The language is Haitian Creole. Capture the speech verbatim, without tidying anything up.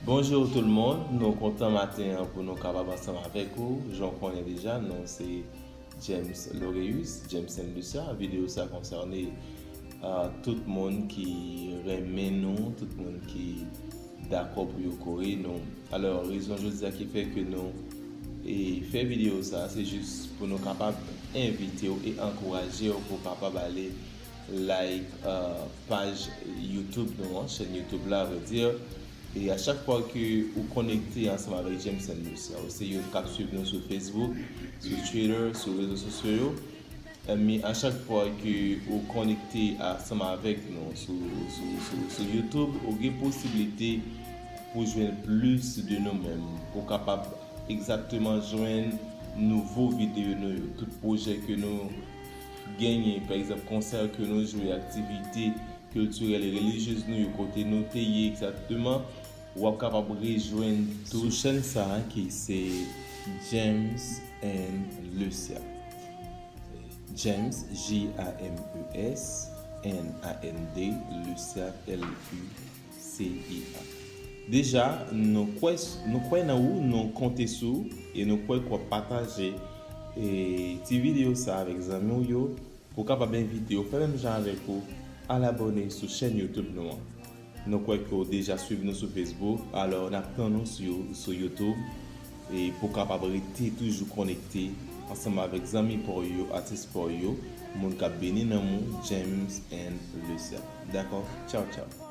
Bonjou tout moun, nou kontan maten an pou nou kapab ansanm avèk ou. Jan w konnen deja, non se James Loreus, James and Lucia. Videyo sa konsène uh, tout moun ki renmen nou, tout moun ki dakò pou yo kore nou. Alò, rezon jodi a ki fè ke nou e fè videyo sa, se jis pou nou kapab envite w e ankouraje w pou w kapab ale like uh, paj YouTube nou an, chèn YouTube la, vrèdi. E a chak fwa ke ou konekte ansanm avèk James and Lucia, ou se youn k ap swiv nou sou Facebook, sou Twitter, sou rezo sosyo yo, men a chak fwa ke ou konekte ansanm avèk nou sou, sou, sou, sou YouTube, ou gen posiblite pou jwenn plis de nou menm, pou kapab egzakteman jwenn nouvo videyo nou yo, tout pwojè ke nou genyen, pa egzanp, konsè ke nou jwe, aktivite kiltirèl e relijyez nou yo, kote nou te ye egzakteman, w ap kapab rejwenn tou sou chèn sa a ki se James and Lucia. James, J A M E S, and, A N D, Lucia, L U C I A. Deja, nou kwè, nou kwè nan ou, nou konte sou ou, e nou kwè ke w ap pataje e, ti videyo sa avèk zanmi w yo, pou kapab envite yo fè menm jan avèk ou, al abòne sou chèn YouTube nou an. Nou kwè ke w deja swiv nou sou Facebook, alò n ap tann ou sou, sou YouTube e pou kapab rete toujou konekte ansanm avèk zanmi pa w yo, atis pa w yo, moun k ap beni nanm ou, James and Lucia. Dakò? Tchaw, tchaw.